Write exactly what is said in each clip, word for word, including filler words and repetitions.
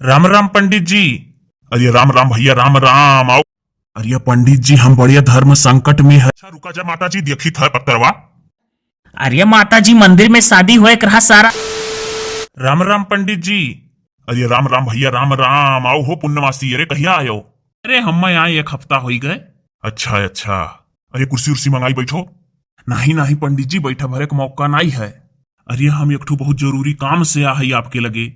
राम राम पंडित जी। अरे राम राम भैया, राम राम, आओ। अरे पंडित जी, हम बड़े धर्म संकट में है। अच्छा रुका जा माता जी, देखी था पत्रवा। अरे माता जी, मंदिर में शादी होए के रहा सारा। राम राम पंडित जी। अरे राम राम भैया, राम राम, आओ हो पुण्यवासी, अरे कहिया आयो? अरे हम आए एक हफ्ता होई गए। अच्छा अच्छा, अरे कुर्सी उर्सी मंगाई बैठो। नहीं नहीं पंडित जी, बैठा भरे के मौका नहीं है। अरे हम एक ठो बहुत जरूरी काम से आ है आपके लगे।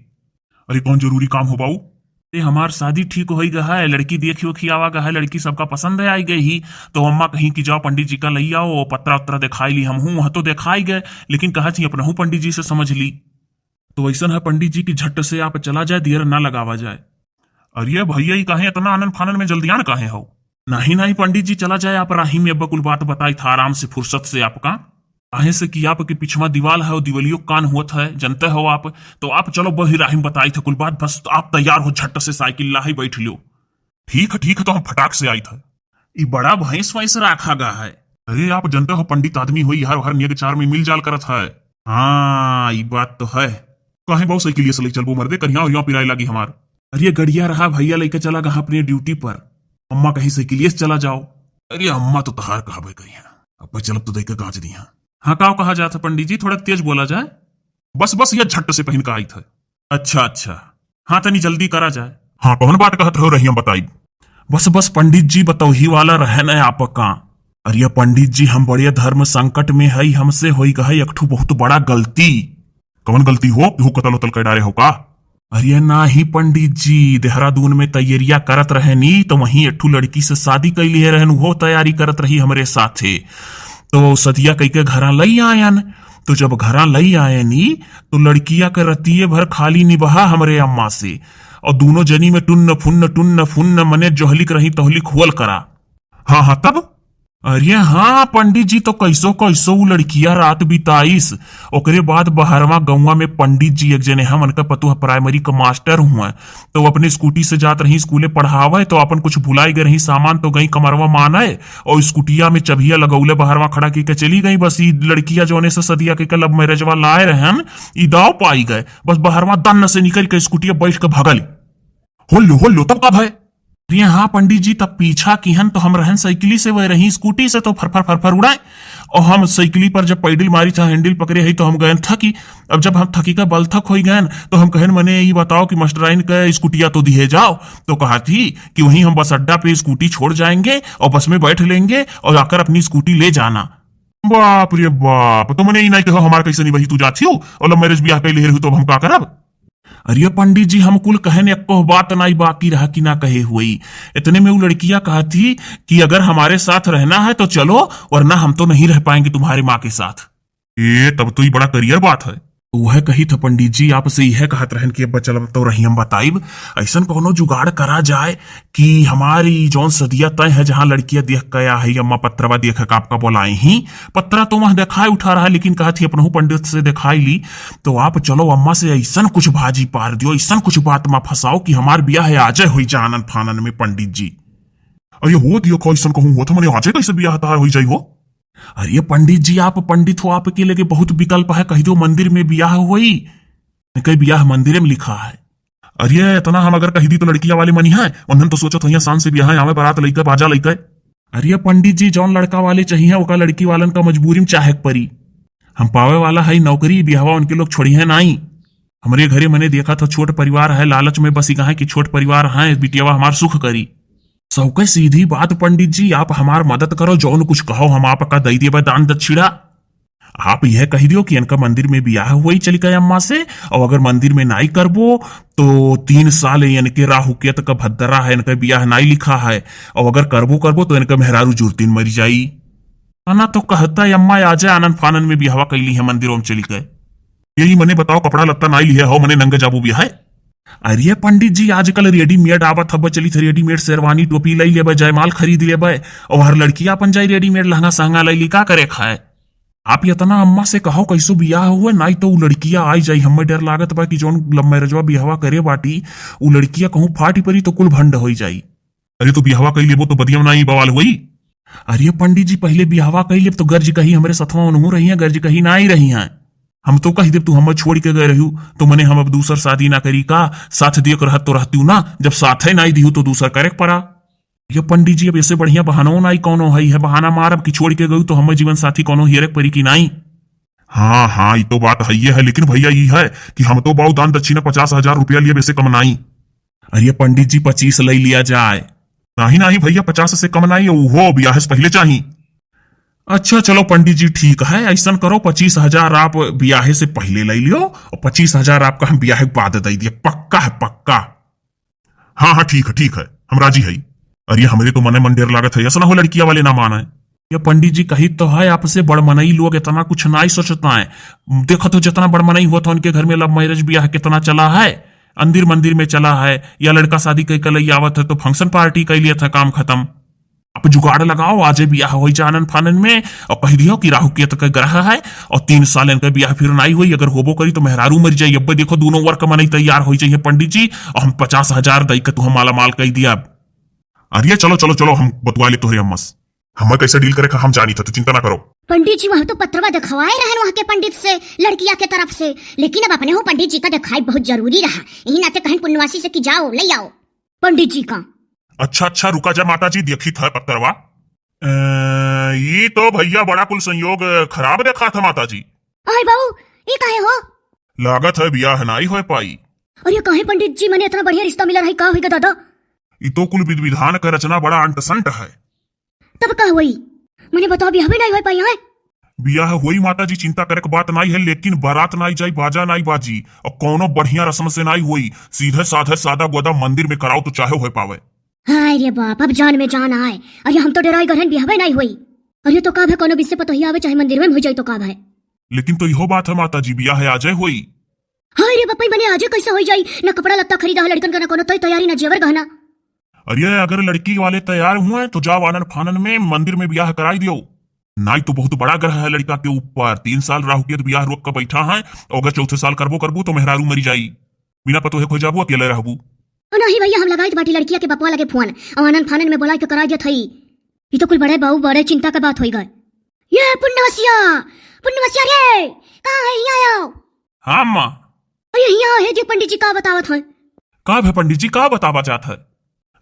अरे कौन जरूरी काम हो बाऊ? अरे हमार शादी ठीक होई गा है, लड़की देखी ओखी आवा गा है, लड़की सबका पसंद आई गई ही, तो अम्मा कहीं कि जाओ पंडित जी का लई आओ, पत्रा उत्रा दिखाई ली। हम हूँ वहाँ तो दिखाई गए, लेकिन कहा थी अपना हूँ पंडित जी से समझ ली। तो ऐसा है पंडित जी कि झट से आप चला जाए, देर ना लगावा जाए। अरे भैया, ई काहे इतना आनन फानन में जल्दियान काहे हो? नहीं नहीं पंडित जी, चला जाए आप राही में, अब कुल बात बताई था आराम से फुर्सत से आपका। काहे से कि आपके पिछवा दीवाल है और दिवलियो कान होत है, जनते हो आप, तो आप चलो बही राही में बताई था कुल बात, बस आप तैयार हो, झट से साइकिल लाही बैठ लियो। ठीक है ठीक है, तो हम फटाक से आई था। ई बड़ा भैंस वैंस राखा गा है। अरे आप जनते हो पंडित आदमी हो, हर हर नेग चार में मिल जाल करत है। हाँ ई बात तो है। कहे बाऊ साइकिलिया से ले चलबो मर्दे, करिया उरिया पिराए लागी हमार। अरे गड़िया रहा भैया, लेके चला गा अपने ड्यूटी पर। अम्मा कहीं साइकिलिया से चला जाओ। अरे अम्मा तो तहार कहबे करिया, अब चलब तो देख के गांच दिया। हाँ काव कहा जात है पंडित जी, थोड़ा तेज बोला जाए। बस बस ये झट से पहिन के आई था। अच्छा अच्छा, हाँ तनी जल्दी करा जाए। हाँ कौन बात कहत रहो रही हम बताई। बस बस पंडित जी, बतौही वाला रहे न आपका। अरे पंडित जी, हम बड़े धर्म संकट में हई, हमसे होई गए एक ठो बहुत बड़ा गलती। कवन गलती हो? केहू कतल उतल कर डारे हो का? अरे नाही पंडित जी, देहरादून में तैयारिया करत रहे नी, तो वहीं एक ठो लड़की से शादी कैली है रहन, वो तैयारी करत रही हमरे साथे। तो सदिया कई के घरा लई आयन। तो जब घरा लई आयन ई, तो लड़किया के रतिये भर खाली निबहा हमरे अम्मा से, और दोनों जनी में टुन्न फुन्न टुन्न फुन्न मने जोहलिक रही तोहलिक होल करा। हाँ हाँ, तब? अरे हाँ पंडित जी, तो कैसो कैसो उ लड़किया रात बिताइस। ओकरे बाद बहरवा गौवा में पंडित जी एक जने हैं, उनका पतोह प्राइमरी का मास्टर हुआ, तो अपने स्कूटी से जात रही स्कूले पढ़ावे, तो अपन कुछ भुलाई गए रही सामान, तो गई कमरवा माने और स्कूटिया में चबिया लगौले बहरवा खड़ा की के चली गई। बस ई लड़किया जौने से सदिया के लव मैरिजवा लाए रहन, ई दाव पाई गए। बस बहरवा दन्न से निकल के स्कूटिया बैठ के भगल। होल लो, होल लो, तब का भय? अरे हाँ पंडित जी, तब पीछा किहन तो हम रहन साइकिली से, वह रही स्कूटी से, तो फरफर फरफर उड़ाए। और हम साइकिली पर जब पैडल मारी था, हैंडल पकड़े है, तो हम गए थकी। अब जब हम थकी का बल थक होई गए, तो हम कहन, मने ई बताओ कि मास्टराइन का स्कूटिया तो दिहे जाओ। तो कहा थी कि वहीं हम बस अड्डा पे स्कूटी छोड़ जाएंगे और बस में बैठ लेंगे और आकर अपनी स्कूटी ले जाना। बाप रे बाप, तो मने ई नहीं कहो हमार कैसे निभाई तू जाती हो और लव मैरिज ब्याह कैले हो तो अब हम का करब? अरे पंडित जी, हम कुल कहन, एको बात नाई बाकी रहा कि ना कहे हुई। इतने में वो लड़किया कहा थी कि अगर हमारे साथ रहना है तो चलो, वरना हम तो नहीं रह पाएंगे तुम्हारे माँ के साथ। ए, तब तो ये बड़ा करियर बात है। तो वह कही था पंडित जी, आपसे यह कहत रहन कि अब चल, अब तो रही हम बताइब, ऐसन कोनो जुगाड़ करा जाए कि हमारी जौन सदिया तय है, जहाँ लड़किया देख के आया है, अम्मा पत्रवा देख के आपका बोलाए ही, पत्रा तो वह दिखाई उठा रहा, लेकिन कहा थी अपनहु पंडित से दिखाई ली, तो आप चलो अम्मा से ऐसन कुछ भाजी पार दियो, ऐसन कुछ बात मा फंसाओ कि हमार बियाह है आजे होई जा आनन फानन में पंडित जी। अरे हो दियो, कैसन कहूँ होत, मने आजे कैसे बियाह तहार होई जाई हो? अरे पंडित जी, आप पंडित हो, आपके लगे बहुत विकल्प है, कह दो मंदिर में बियाह होई, इनके बियाह मंदिर में लिखा है। अरे इतना हम अगर कह दी तो लड़किया वाले मनी है, उन्हन तो सोचत होइया शान से बियाह है, आवे बारात लइके, बाजा लइके। अरे पंडित जी, जौन लड़का वाले चाहिए ओका लड़की वालन का मजबूरी में चाहे के परी। हम पावे वाला है नौकरी, बियाहवा उनके लोग छोड़ी है नाई। हमरे घरे मने देखा था छोट परिवार है, लालच में बस इका है कि छोट परिवार है, बिटियावा हमार सुख करी। सबके सीधी बात पंडित जी, आप हमार मदद करो, जौन कुछ कहो हम आपका दई देबे दान दक्षिणा। आप यह कह दियो कि इनका मंदिर में बियाह हुआ ही चली गए अम्मा से, और अगर मंदिर में नाई करबो तो तीन साल इनके राहु केत का भद्दरा है, इनका बियाह नाई लिखा है, और अगर करबो करबो तो इनका मेहरारू जुरतीन मरी जाई। ना तो कहता है अम्मा आ जाए आनन फानन में बियाहवा कैली है मंदिरों में चली गए। यही मने बताओ, कपड़ा लत्ता नाई लिया हो, मने नंगे जाबू बियाह है? अरे पंडित जी, आजकल रेडीमेड आवत हब्बे, चली थे रेडीमेड शेरवानी टोपी लई लेबे, जयमाल खरीद लेबे, और हर लड़किया अपन जाई रेडीमेड लहंगा सहंगा लई ली, का करे खाए? आप इतना अम्मा से कहो कैसो बियाह हुए, नाई तो उ लड़किया आई जाई। हमें डर लागत बा कि जौन लव मैरिजवा बियाहवा करे बाटी, उ लड़किया कहूँ फाटी परी तो कुल भंड होई जाई। अरे तो बियाहवा कई लेबो तो बदिया में नाई बवाल होई। अरे पंडित जी, पहले बियाहवा कई लेब तो गर्ज कही हमरे सथवा उनहू रही हैं, गर्ज कही नाई रही हैं। हम तो कहि देब तू हम्मे छोड़ि के गए रह्यू, तो मने हम अब दूसर सादी ना करी का? साथ दिए के रहत तो रहत्यू ना, जब साथे नाई दिहू तो दूसर करेक परा। ये पंडित जी, अब एसे बढ़िया बहानो नाई कौनो हई है, बहाना मारब कि छोड़ि के गयू तो हम्मे जीवन साथी कौनो हियरेक परी कि नाई। हाँ, हाँ, ई तो बात हइये है, लेकिन भइया ई है कि हम तो बाऊ दान दक्षिणा पचास हजार रुपया लियब, एसे कम नाई। अरे पंडित जी, पच्चीस लइ लिया जाए। नाहीं, नाहीं भइया, पचास से कम नाई, उहो बियाह से पहिले चाही। अच्छा चलो पंडित जी, ठीक है, अइसन करो, पच्चीस हजार आप बियाहे से पहिले लइ लियो और पच्चीस हजार आपका हम बियाहे के बाद दइ दिए, पक्का है, पक्का। हाँ, हाँ, ठीक है, ठीक है, हम राजी हई। अरे हमरे तो मने मन डेर लागत है, अइसन हो लड़किया वाले ना माने। ये पंडित जी कहित तो है आपसे, बड़ मनई लोग इतना कुछ नाई सोचत है। देखत हो जितना बड़ मनई होत है उनके घर में love marriage बियाह कितना चला है, अंदिर मंदिर में चला है, या लड़का सादी कइ के लइ आवत है तो function party कइ लियत है, काम खतम। आप जुगाड़ लगाओ, आजे बियाह होइ जा आनन फानन में, और कहि दियो कि राहु केतु के ग्रह है, और तीन साल इनका बियाह फिर नाई होई, अगर होबो करी तो मेहरारू मरि जाई। अब्बे देखो दूनो वर के मनई तैयार होइ जाइए पंडित जी, और हम पचास हजार दइ के तुहे मालामाल कइ दिया। अरे चलो, चलो, चलो, हम बतुआ ले तोहरे अम्मा से। हमें कैसे deal करे का हम जानी था, तू चिंता ना करो। पंडित जी वहाँ तो पत्रवा देखवाए रहन वहाँ के पंडित से, लड़किया के तरफ से, लेकिन अब अपने हो पंडित जी का देखाई बहुत जरूरी रहा। यही नाते कहन पुण्यवासी से कि जाओ, लइ आओ पंडित जी का। अच्छा, अच्छा, रुका जा माता जी, देखी था पत्रवा। अ, ई तो भइया बड़ा कुल संयोग खराब देखा था माता जी। अरे बाबू, ई काहे हो? लागत है बियाह नाई होए पाई। अरे काहे पंडित जी, मने इतना बढ़िया रिश्ता मिला रही, का होइगा दादा? ई तो कुल विधि विधान का रचना बड़ा अंट संट है। तब का होई? मने बताओ, बियाह भी नाई होए पाई है? बियाह होई माता जी, चिंता करे के बात नाई है, लेकिन बारात नाई जाई, बाजा नाई बाजी, और कौनो बढ़िया रस्म से नाई होई, सीधे साधे सादा गोदा मंदिर में कराओ तो चाहे होए पावे। हाय रे बाप, अब जान में जान आए। अरे हम तो डेराई गए रहन, बियाहवे नाई होई। अरे तो का भे, कौनो बिस्से पतोहिया आवे चाहे मंदिर में हो जाई तो का भे? लेकिन तो इहो बात है माता जी, बियाह आजे होई। हाय रे बप्पई, मने आजे कैसे होई जाई? ना कपड़ा लत्ता खरीदा है लड़कन का, ना कौनो तय तैयारी, ना जेवर गहना। अरे अगर लड़की वाले तैयार हुए तो जाओ आनन फानन में मंदिर में बियाह कराई दियो। नाई तो बहुत बड़ा ग्रह है लड़का के ऊपर, तीन साल राहु केतु बियाह रोक के बैठा है, और अगर चौथे साल करबो करबू तो मेहरारू मरी जाई, बिना पतोहे खोई जाबू, अकेले रहबू। ओ नहीं भइया, हम लगाइत बाटी लड़किया के बपवा लगे फोन, और आनन फानन में बोलाइ के कराइ देत हई। ई तो कुल बड़े बाऊ बड़े चिंता के बात होई गए। ये पुन्नवसिया, पुन्नवसिया रे, कहाँ है? हियाँ आओ। हाँ अम्मा। अरे हियाँ आओ, हे देख पंडित जी का बतावत है। का भे पंडित जी, का बतावा जात है?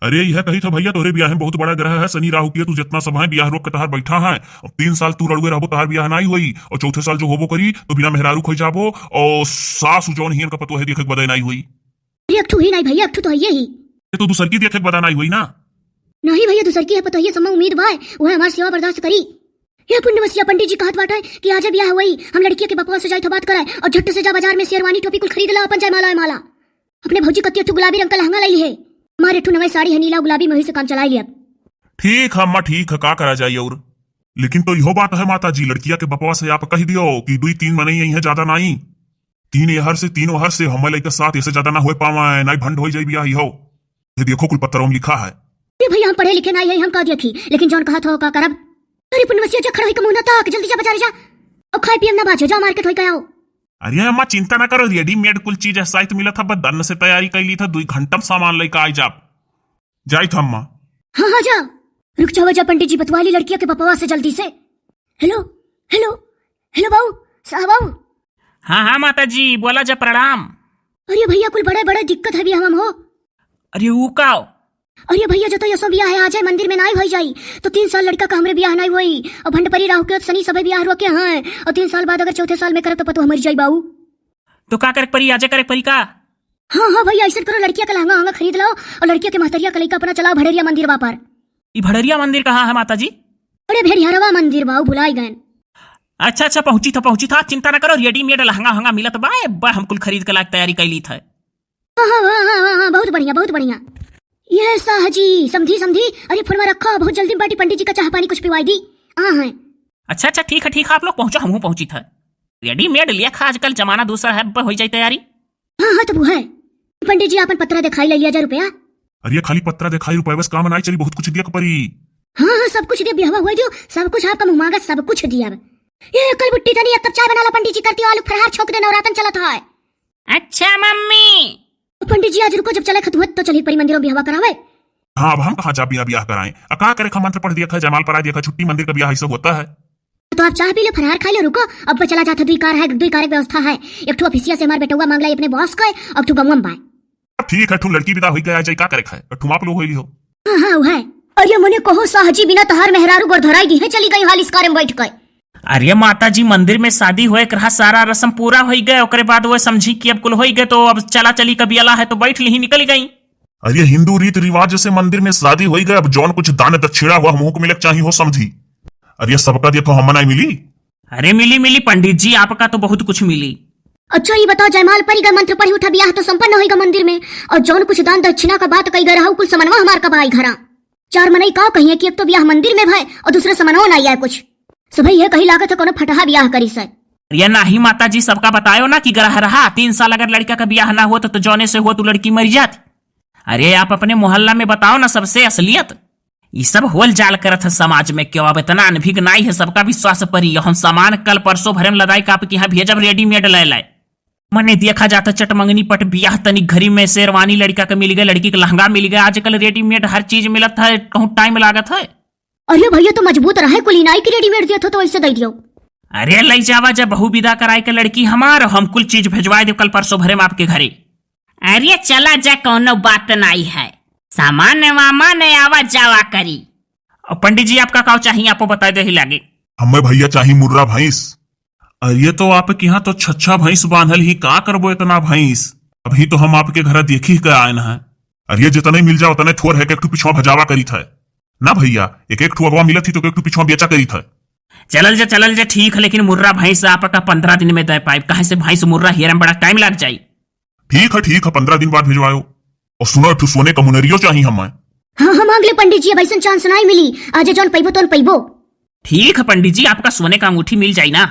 अरे यह कही था भइया, तोरे बियाह में बहुत बड़ा ग्रह है शनि राहु केतु, जितना सब है बियाह रोक के तहार बैठा है। अब तीन साल तू रड़ुए रहबो, तहार बियाह नाई होई, और चौथे साल जो होबो करी तो बिना मेहरारू खोई जाबो, और सासु जौन हियन का पतोहे देखे के बदे नाई होई। अरे एक ठू ही नाई भइया, एक ठू तो हइये ही। ये तो दूसर की देखे के बदे नाई होई ना। नहीं भइया, दूसर की है पतोहिया, सम्मा उम्मीद बा, वह हमार सेवा बर्दाश्त करी। ये पुण्यवसिया पंडित जी कहत बाटे कि आजे बियाह होई, हम लड़किया के बपवा से जाई तो बात करे, और झट से जा बाजार में शेरवानी टोपी कुल खरीद ला, अपन जयमाला माला। अपने भौजी कत्ती ठू गुलाबी रंग का लहंगा लइ लिहे। मारे ठू नवे साड़ी है नीला गुलाबी, में वही से काम चलाइ लिया। ठीक है अम्मा, ठीक है, का करा जाई और। लेकिन तो इहो बात है माता जी, लड़किया के बपवा से आप कहि दियो कि दुई तीन मनई अइहैं, ज्यादा नाई। तीन एहर से, तीन ओहर से, हमें लइका साथ, एसे ज्यादा ना होए पावे, नाई भंड होई जाई बियाह इहो। ये देखो कुल पत्तरों में लिखा है। अरे भइया, हम पढ़े लिखे नाई है, हम का देखी, लेकिन जौन कहत हो का करब। अरे पुनवसिया, जा खड़ा होई के मुंह ना ताक, जल्दी जा बाजारे जा। अब खाए पिए में ना बाझो, जा मार्केट होई के आओ। अरे अम्मा चिंता ना करो, readymade कुल चीज है, साइत मिलत है, बस दन्न से तैयारी कइ ली था, दुई घंटा में सामान लइके आई जाब। जाइत है अम्मा। हाँ हाँ जा। रुक जाओ जा पंडित जी, बतवा ली लड़किया के बपवा से जल्दी से। हेलो, हेलो, हेलो बाऊ, साहब बाऊ। हाँ हाँ माता जी, बोला जा, प्रणाम। अरे भइया, कुल बड़े बड़े दिक्कत है भी हम हो। अरे ऊ का? अरे भइया, जतई असो बियाह है, आजे मंदिर में नाई होई जाई, तो तीन साल लड़का का हमरे बियाह नाई होई, और भंडपरी राहु केतु शनि सभे बियाह रोके हैं, और तीन साल बाद अगर चौथे साल में करब तो पतोह मर जाई बाऊ। तो का करे के परी, आजे करे के परी का? हाँ हाँ भइया, अइसन करो, लड़किया का लहंगा वहंगा खरीद लाओ, और लड़किया के महतरिया का लइका अपना चलाओ भड़ेरिया मंदिर वा पर। ई भड़ेरिया मंदिर कहाँ है माता जी? अरे भेड़िहरवा मंदिर बाऊ, भुलाई गए। अच्छा अच्छा, पहुँची था, पहुँची था, चिंता ना करो, readymade लहंगा वहंगा मिलत बा, ए बा हम कुल खरीद के लायक तैयारी कइ ली था। हाँ हाँ हाँ हाँ हाँ हाँ, बहुत बढ़िया, बहुत बढ़िया। ये साहजी, समधी, समधी, अरे फोनवा रखा, बहुत जल्दी में बाटी, पंडित जी का चाह पानी कुछ पिवाई दी। हाँ हाँ। अच्छा अच्छा, ठीक है ठीक है, आप लोग पहुँचो, हमहूँ पहुँची था। Readymade लिया खा, आजकल जमाना दूसरा है, अब हो जाए तैयारी। हाँ हाँ, तब है। पंडित जी, आपन पत्रा देखाई, लइ लिया जा रुपया। अरे खाली पत्रा देखाई, रुपया बस काम नाई चली, बहुत कुछ दिया के परी। हाँ हाँ, सब कुछ दिया, बियाह हुआ दियो, सब कुछ आपका मुँह मांगा, सब कुछ दिया। ये कल बुट्टी तनी एक कप चाय बना ला पंडित जी, करती आलू फरहार छोंक दे, नवरातन चलत है। अच्छा मम्मी। पंडित जी आज रुको, जब चले खतुहत तो चली परी मंदिरों बियाह करावे। हाँ, अब हम कहाँ जा बिना बियाह कराए? आ का करे खा, मंत्र पढ़ दिया खा, जयमाल परा दिया खा, छुट्टी मंदिर का बियाह ऐसा होता है। तो आप चाह पी लो, फरहार खाइ लो, रुको। अब चला जात है, दुइ कार है, दुइ कार के व्यवस्था है। एक ठो ऑफिसिया से हमार बेटउआ मांग लाई अपने बॉस के, अब ठो गंगवा में बाय। ठीक है, ठो लड़की विदा होइ गया, जाई का करे खाए, ठो आप लोग होइ लिहो। हाँ, हाँ, वो है। अरे मने कहो साहजी, बिना तहार मेहरारू गोड़ धराई दी है, चली गई हाल इस कार में बैठ के। अरे माता जी, मंदिर में शादी होए के रहा, सारा रस्म पूरा होइ गए, ओकरे बाद वो समझी कि अब कुल होइ गए, तो अब चला चली कबियला है, तो बैठ ली, निकल गई। अरे हिंदू रीत रिवाज से मंदिर में शादी होइ गए, अब जौन कुछ दान दक्षिणा हुआ, हमहू को मिले के चाही हो समझी। अरे सबका दिए तो हम नाई मिली। अरे मिली, मिली पंडित जी, आपका तो बहुत कुछ मिली। अच्छा, ये बताओ, जयमाल परी गए, मंत्र पढ़ी उठा, ब्याह तो संपन्न होइगा मंदिर में, और जौन कुछ दान दक्षिणा का बात कही गए रहा, कुल समनवा हमार कब आई घरा? चार मनई का कहिए कि एक तो ब्याह मंदिर में भय और दूसरे समनवा ना आया कुछ। सभई यह कही लागत है कोनो फटहा ब्याह करी से। अरे नाही माता जी, सबका बतायो ना कि ग्रह रहा, तीन साल अगर लड़का का ब्याह ना होत तो जौने से होत उ लड़की मर जात। अरे आप अपने मोहल्ला में बताओ ना सबसे असलियत। ई सब होल जाल करत है समाज में, क्यों अब इतना अनभिज्ञ नाई है, सबका विश्वास परी। हम सामान कल परसों भरे में लदाई के आपके यहाँ भेजब रेडीमेड ले लाए। मने देखा जाता चटमंगनी पट बियाह तनिक घरी में शेरवानी लड़का के मिल गए, लड़की के लहंगा मिल गए। आजकल रेडीमेड हर चीज मिलत है, कहूँ टाइम लागत है। अरे भैया तो मजबूत रहे, कुल इनाई के रेडीमेड दियत हो तो वैसे दे दियो। अरे लई जावा जब बहू विदा कराए के लड़की हमार, हम कुल चीज भेजवाए देब कल परसों भरे में आपके घरे। अरे चला जा, कौनो बात नाई है, सामान वामान आवा जावा करी। और पंडित जी आपका का चाहिए, आपो बताए दे ही लागे। हमें भैया चाही मुर्रा भैंस। अरे तो आपके यहाँ तो छच्छा भैंस बांधल ही, का करबो इतना भैंस? अभी तो हम आपके घर देखी के आए न हैं। अरे जितने मिल जाओ उतने थोर है कि एक ठो पिछवा भजावा करीत है। ना भैया, एक एक ठो अगवा मिलत ही तो एक ठो पिछवा बेचा करीत है। चलल जा, चलल जा, ठीक है, लेकिन मुर्रा भैंस आपका पंद्रह दिन में दे पाइब, काहे से भैंस मुर्रा हेरे में बड़ा टाइम लग जाई। ठीक है, ठीक है, पंद्रह दिन बाद भिजवायो। और सुनो, एक ठो सोने का मुनरियो चाही हमें। हाँ, हाँ, मांग ले पंडित जी, अब ऐसन चांस नाई मिली, आज जौन पैबो तौन पैबो। ठीक है पंडित जी, आपका सोने का अंगूठी मिल जाई ना।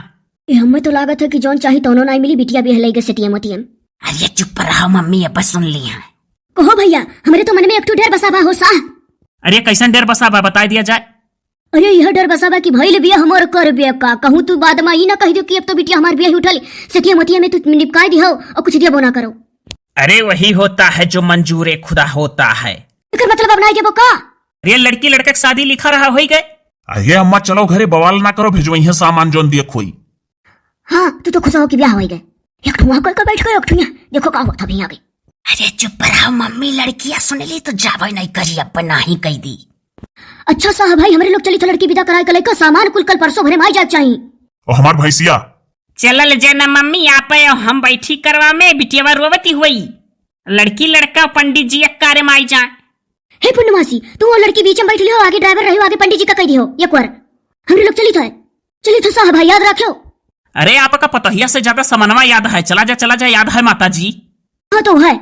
ए, हमें तो लागत है कि जौन चाही तौनो नाई मिली, बिटिया बिहलई के सेतियम ओतियम। अरे चुप रहो मम्मी, अब सुन ली हैं। कहो भैया, हमरे तो मन में एक ठो ढेर बसा बा हो साह। अरे कैसन ढेर बसा बा, बताए दिया जाए। अरे यह ढेर बसा बा कि भइल बिया हमार कर बिया का, कहूँ तू बाद में ई ना कह दियो कि अब तो बिटिया हमार बिया ही उठल, सेतियम ओतियम में तू निपकाए दिहो और कुछ दिया बोना करो। अरे वही होता है जो मंजूर खुदा होता है। एकर मतलब अब नाई देबो का? अरे लड़की लड़का के शादी लिखा रहा होई गए। अरे अम्मा चलो घरे, बवाल ना करो, भेजवई है सामान जौन दिए खोई। हाँ, तू तो खुश हो कि ब्याह होई गए। एक ठुआ कोई का बैठ गए, एक ठुआ देखो का होता भी आगे। अरे चुप रहो मम्मी, लड़कियां सुन ली तो जावे नहीं करी, अब नहीं कह दी। अच्छा साहब भाई, हमरे लोग चली था लड़की विदा कराए के लइका, सामान कुल कल परसों भरे में आई जाए चाही। और हमार भैंसिया? चलल जे न मम्मी, आप आयो, हम बैठी करवा में, बिटियावा रोवती हुई। लड़की लड़का पंडित जी एक कार्य में आई जा। हे पूर्णमासी, तू वो लड़की बीच में बैठ लियो, आगे ड्राइवर रहियो, आगे पंडित जी का कह दियो, एक बार। हमरे लोग चली था, चली था साहब भाई, याद रखियो। अरे आपका पतोहिया से ज्यादा समनवा याद है, चला जा, चला जा, याद है माता जी। हाँ तो है।